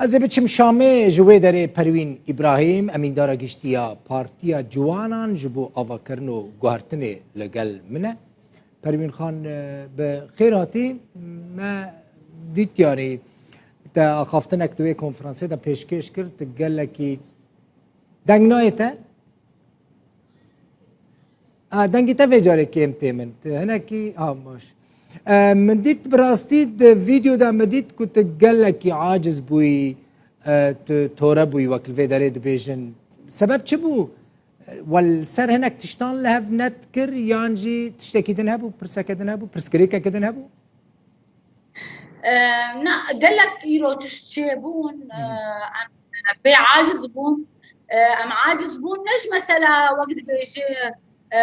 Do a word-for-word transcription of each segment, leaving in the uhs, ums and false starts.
Ez ê biçim Şamê, ji wê derê Perwîn Îbrahîm, emîndara giştî ya Partiya Ciwanan ji bo avakirin û guhertinê li gel min e. Perwîn Xan, e, bi xêr hatî. Me dît, yanî te axaftinek di wê konferansê de pêşkêş kir, tu gelekî deng nayê te. A, dengê te vê carê kêm tê min. Tu hinekî, ha, baş. E, min dît, bi rastî di vîdeo de min dît ku tu gelekî aciz bûyî, e, tu tore bûyî, wek li vê derê dibêjin. Sebeb çi bû? We li ser hinek tiştan li hev nedikir, yan jî tiştekî din hebû, pirseke din hebû, pirsgirêkeke din hebû? E, na, gelek îro tişt çêbûn, e, Hmm. em pê aciz bûn. E, em aciz bûn, ne ji mesela wek dibêje, e,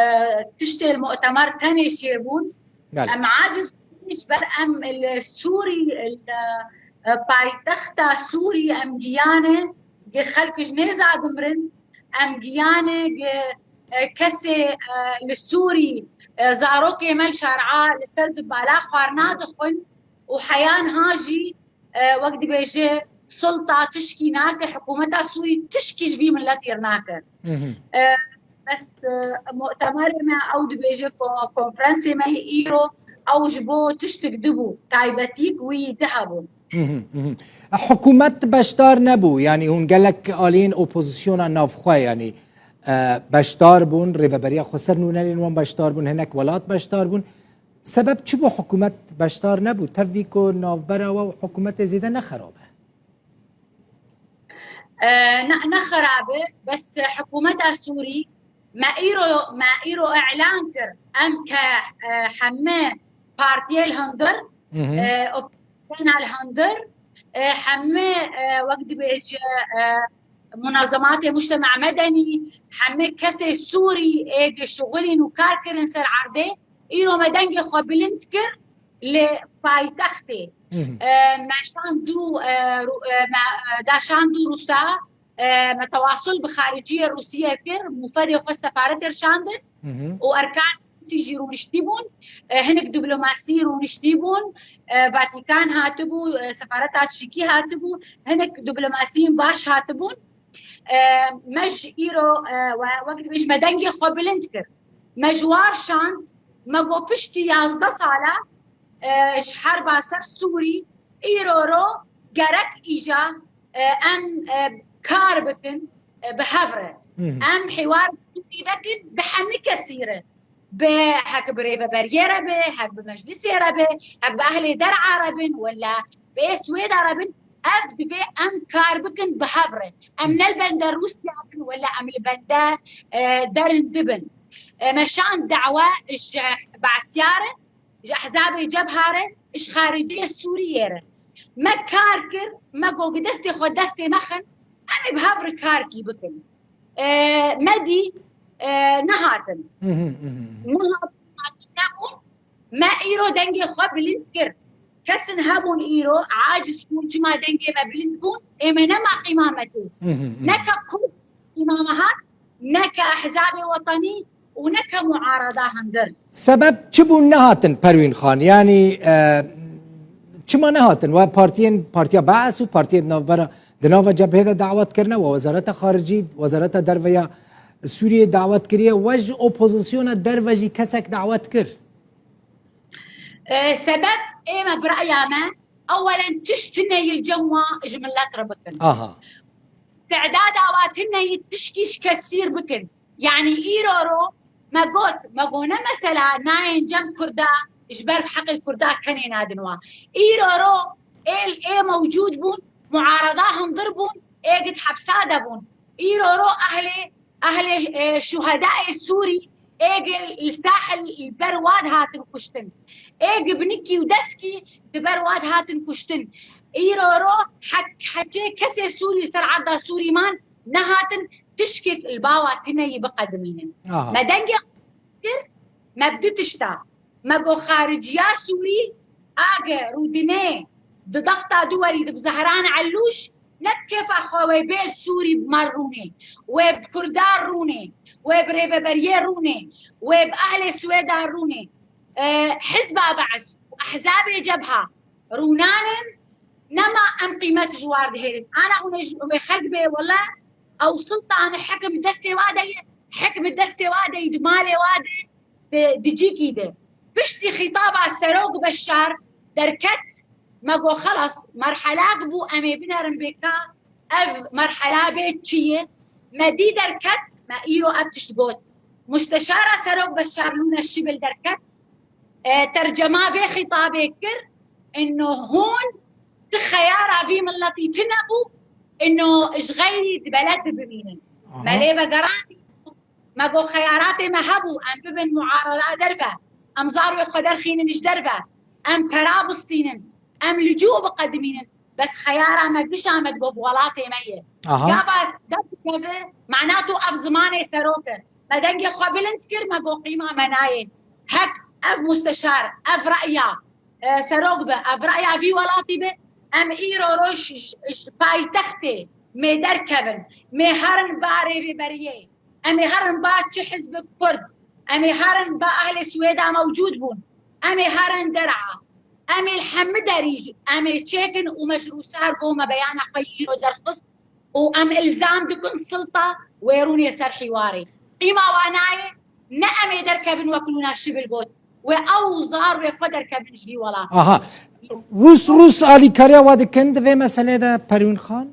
tiştê li mu'temer tenê çêbûn. Belê. Em aciz bûn, ji ber em li Sûrî, li, e, paytexta Sûrî em giyane, gi xelk ji nêza dimirin, em giyane, gi, e, kesê, e, li Sûrî, e, zarokê me li şara li ser zibala xwarina dixwin û heya niha jî, e, wek dibêje, sulta tişkî nake, hikûmeta Sûrî tişkî ji vî miletê re nake. Mhm. E, bes, e, mu'temerê me ew dibêje, ko-, konferensê me yê îro, ew ji bo tiştik dibû, taybetîk wî di hebû. Mhm, mhm. Hikûmet beşdar nebû, yanî hûn gelek aliyên opozisyona navxwe, yanî, e, beşdar bûn, Rêveberiya Xweser nûnerên wan beşdar bûn, hinek welat beşdar bûn. Sebeb çi bû hikûmet beşdar nebû? Tevî ku navbera we û hikûmetê zêde ne xerab e? E, ne, ne xerab e, bes hikûmeta Sûrî me îro, me îro îlan kir, em ke, e, hemî partiyê li hundir, Mhm. e, opozîsyona li hundir, e, hemî, e, wek dibêje, e, munazematê mujtema medenî, hemî kesê Sûrî ê dişixulîn û kar kirin ser erdê, îro me dengê xwe bilind kir li paytextê. Mhm. E, me şand û, e, Rû-, e, me, e, da şand û Rûsa, e, me tewasul bi xariciyê Rûsiyê kir, mûfedê xwe sefaretê re şandin Mhm. û erkan Rûsî jî rûniştî bûn, e, hinek diplomasî rûniştî bûn, e, Vatikan hatibû, e, sefareta Çîkî hatibû, hinek diplomasiyên baş hatibûn. E, me ji îro, e, we-, wek dibêj me dengê xwe bilind kir. Me ji war şand, me got piştî yazdeh sala, e, ji herba ser Sûrî, îro ro gerek îca, e, em, e, kar bikin, e, bi hev re. Mhm. Em hêwar Sûrî vekin bi hemî kesî re. Bi hek bi rêveberiyê re be, hek bi meclisê re be, hek bi ehlê der'a re bin, wela bi Swêda re bin, ev divê em kar bikin bi hev re. Em ne li bende Rûsya bin, wela em li bende, e, derin dibin. E, me şand dawa ji Be'siya re, ji ehzabê cebha re, ji xariciyê Sûriyê re. Me kar kir, me got bi destê xwe destê me xin, em ê bi hev re karkî bikin. E, me dî, e, nehatin. Mhm, mhm, mhm. Nehatin, hazir nebûn. Me îro dengê xwe bilind kir. Kesin hebûn îro, aciz bûn, çima dengê me bilind bûn, ê me nema qîmametê. Mhm, mhm. Neke Kurd qîmame hat, neke ehzabê wetanî û neke muarada hundir. Sebeb çi bûn nehatin, Perwîn Xan? Yanî, e, çima nehatin? We partiyên, Partiya Be'es û partiyên di navbera, di nava cebhê de dawet kirine, we Wezareta Xaricî, Wezareta Derve ya Sûriyê dawet kiriye, we ji opozisyona derve jî kesek dawet kir? E, sebeb ê me, bi raya me, ewelen tişt tune yê li cem wan ji milet re bikin. Aha. Îstidada wan tune yê tişkî ji kesî re bikin. Yanî îro ro me got, me got ne mesela nayên cem Kurda ji ber heqê Kurda kenê nadin wan. Îro ro ê, ê mewcûd bûn, muarada hundir bûn, ê gid hepsa de bûn. Îro ro ehlê, ehlê, e, şuhedayê Sûrî, ê gi li sahil li ber wad hatin kuştin. Ê gi binikî û deskî di ber wad hatin kuştin. Îro ro hek, heçê kesê Sûrî li ser erda Sûrî man nehatin tişkek li bawa tune yî biqedimînin. Aha. Me dengê kir, me bi du tişta. Me got xariciya Sûrî, age rûdinê di dexta duwerî di bi Zehran Elûş, ne bi kêfa xwe wê bê Sûrî bi me rûnê, wê bi Kurda rûnê, wê bi rêveberiyê rûnê, wê bi ehlê Swêda rûnê. E, Hizba Be'es û ehzabê cebha rûnanin, Nema em qîmet ji war dihêlin. Ana hûn ê ji, hûn ê xelk bê, wele ew sultan e, hekim destê wa de ye, hekim destê wa de ye, di malê wa de, di, di cîkî de. Piştî xîtaba Serok Beşar derket, me got, xelas, merhelak bû, em ê binerin bê ka ev merhela bê çi ye? Me dî derket, me îro ev tişt got. Musteşara Serok Beşar Lûne Şibil derket, e, tercema vê xîtabê kir, ino hûn ti xeyara vî miletî tune bû, ino ji xeyrî di beled de bimînin. Aha. Me lê vegerandî, me got xeyaratê me hebû, em bibin muarada derve, em zarwê xwe derxînin ji derve, em pera bistînin, em li cû biqedimînin, bes xeyara me gişa me dibe bi welatê me ye. Aha. Gava derdikeve, mana tu ev zimanê serok e. Me dengê xwe bilind kir, me got qîma me nayê. Hek ev musteşar, ev re'ya, e, serok be, ev re'ya vî welatî be, em îro roj ji, ji paytextê mê derkevin, mê herin ba rêveberiyê, em ê herin ba çi hizbek kurd, em ê herin ba ehlê Swêda mewcûd bûn, em ê herin der'a, em ê li hemî derî, em ê çêkin û me ji Rûsar got me beyana xwe îro derxist, û em îlzam dikin silta wê rûnê ser hîwarê. Qîma wa nayê, ne em ê derkevin wek Lûna Şibil got, wê ew zarwê xwe derkevin ji vî welat. Aha. Rûs, Rûs alîkariya we dikin di vê meselê de, Perwîn Xan?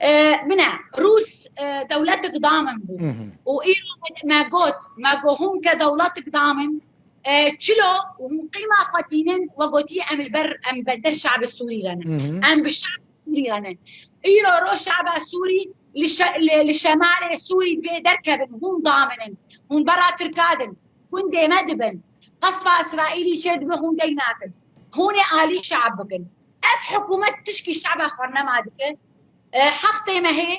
E, bine, Rûs, e, dewletek damin bû. Hı hı. Û îro me got, me got hûn ke dewletek damin, e, çilo hûn qîma xwe tînin, we gotiye em li ber, em bende şe'bi Sûrî re ne. Hı hı. Em bi şe'b Sûrî re ne. Îro ro şe'ba Sûrî li şe-, li, li şemalê Sûrî divê derkevin, hûn daminin, hûn bera Tirka din, gundê me dibin. Qesfa Îsraîlî çê dibe, hûn dey nakin. Hûn ê alî şe'b bikin. Ev hikûmet tişkî şe'ba xwe nema dike. E, heftê mehê,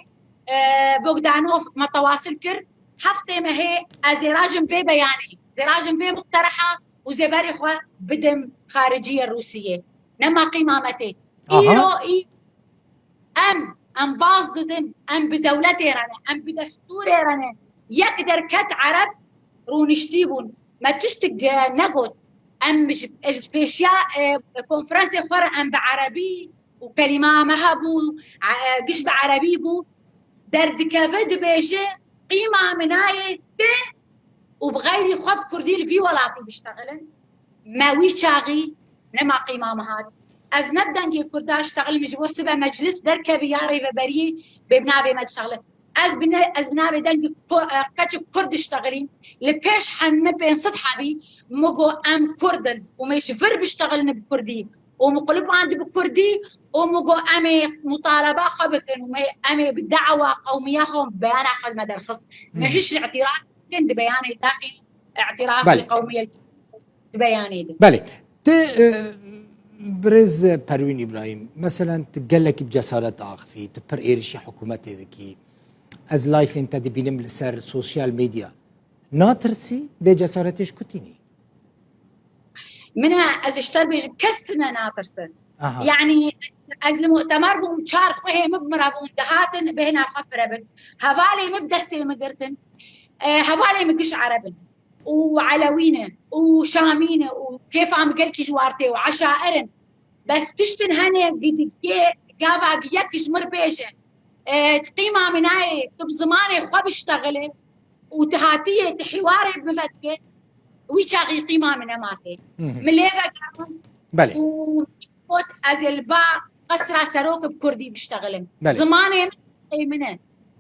e, Bogdanov me tewasil kir. Heftê mehê ez ê rajim vê beyanê, zê rajim vê muqtereha û zê berê xwe bidim xariciyê Rûsiyê. Nema qîma me tê. Aha. Îro î-, em, em baz didin, em bi dewletê re ne, em bi destûrê re ne. Yek derket Ereb rûniştî bûn. Me tiştik, e, negot. Em ji, ji pêşiya, e, konferansê xwe re em bi erebî û kelîma me hebû, e, giş bi erebî bû. Derdikeve dibêje, qîma min nayê te û bi xeyrî xwe bi kurdî li vî welatî biştexilin. Me wî çaxî nema qîma me hat. Ez ne bi dengê kurda ştexilîm, ji bo sibe meclis derkevî ya rêveberiyê bê bi navê me diştexilin. Ez bi ne-, ez bi navê dengê ku-, e, keçik kurd diştexilîm. Li pêş hemî pênc sed hebî, min got em kurd in û me ji vir biştexilin bi kurdî. Û min qulip andi bi kurdî û min got em ê mutaleba xwe bikin û me, em ê bi dawa qewmiya xwe, beyana xwe me derxist. Me Hı. hiç îtiraf bikin di beyanê daxî, îtiraf Belê. qewmiye di beyanê de. Belê. Tu, e, birêz Perwîn Îbrahîm, meselen tu gelekî bi cesaret axivî, tu pir êrişî hikûmetê dikî. Ez layfên te dibînim li ser sosyal medya. Natirsî, bê cesaretê ji ku tînî? Min e, ez ji te bêjim, kes tune natirsin. Aha. Yanî ez li mu'temer bûm, çar xwehê min bi min re bûn, dihatin bêhna xwe firebin. Hevalê min bi destê min girtin. E, hevalê min giş Ereb in. Û Elewî ne, û Şamî ne, û kêfa min gelkî ji war tê, û eşair in. Bes tiştin hene, gidikê, gava yek ji mir bêje, e, qîma min nayê, tu bi zimanê xwe biştexile û tu hatiyê, tu hiwarê bi min vedike, wî çaxî qîma min nema tê. Hı hı. Min lê vegerand Belê. û got, ez ê li ba qesra serok bi kurdî biştexilim. Belê. Zimanê min, qey min e.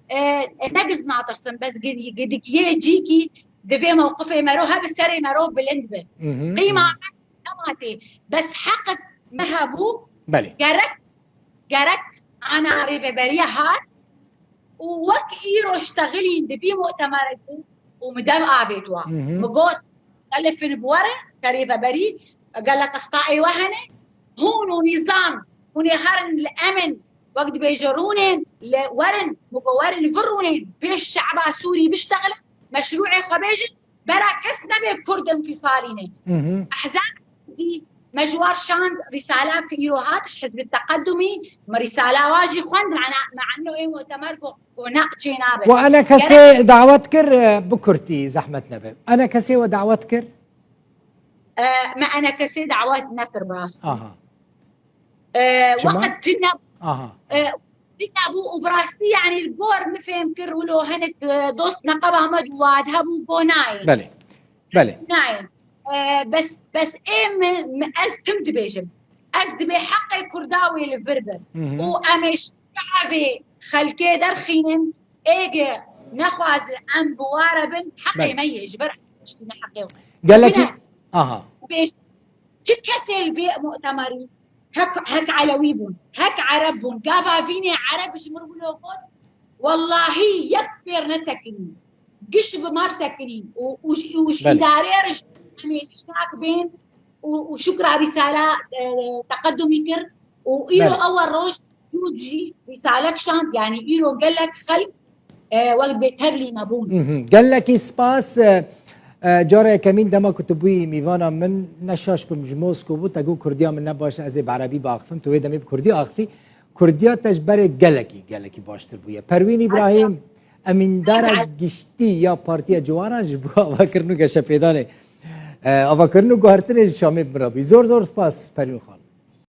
E, e, ne biz natirsin, bes gid-, gidikiyê cîkî divê mewqifê mero hebe serê mero bilind be. Hı hı, Qîma hı. me nema tê. Bes heqek me hebû, Belê. gerek, gerek ana rêveberiye hat û wek îro ştexilîn di vî mu'temerekî û mi dev avêt wa. Hı hı. Mi got, gelê fin bi were, te rêveberî, gelek extayê we hene, hûn û nîzam, hûn ê herin li emin, wek dibêje rûnên, li werin, mi got werin vir rûnên, pêş şe'ba Sûrî biştexilin, meşrû'ê xwe bêjin, bera kes nebe kurd infîsalî ne. Hı hı. Ehzab dî me ji war şand rîsala ki îro hat ji Hizb Teqedumî, me rîsala wa jî xwend, mana, me enno ê mu'temer got, got ne, çê nabe. Wa ene kesê Gerek dawet kir, e, bi kurtî zehmet nebe. Ene kesê we dawet kir? E, me ene kesê dawet nekir bi rastî. Aha. E, Çima? Weqt tune, Aha. e, tune bû û bi rastî, yanî li gor min fêm kir wilo hinek, e, dost neqeba me di wad hebû, got nayê. Belê. Belê. Nayê. E, bes, bes ê min, min, ez tim dibêjim. Ez dibê heqê Kurda wê li vir be. Hı hı. Û em ê şiavê xelkê derxînin, êge nexwaze em bi ware bin, heqê Belê. me ye, ji ber tiştî ne heqê we. Gelekî. Bine. Aha. Bêj, çi kesê li vê mu'temerî hek, hek Elewî bûn, hek Ereb bûn. Gava vînê Ereb ji min wilo got, wellahî yek pêr nesekinî. Giş bi mar sekinî. Û, û, û ji Belê. îdareyê re ji em ê îşnak bên û, û şukra Rîsala, e, teqedumî kir. Û îro Belê. ew roj cûd jî Rîsale kişand. Yanî îro gelek xelk, e, wek bê tevlî me bûn. Mhm. Gelekî spas. E, e, cara yekemîn dema ku tu bûyî mîvana min, ne şaş bim ji Mosko bû, te got Kurdiya min ne baş e, ez ê bi erebî biaxifim, tu wê demê bi kurdî axifî. Kurdiya te ji berê gelekî, gelekî baştir bûye. Perwîn Îbrahîm, emîndara Hadi. Giştî ya Partiya Ciwanan ji bo avakirin û geşepêdanê, e, avakirin û guhertinê ji Şamê bi min re bûyî. Zor zor spas Perwîn Xan.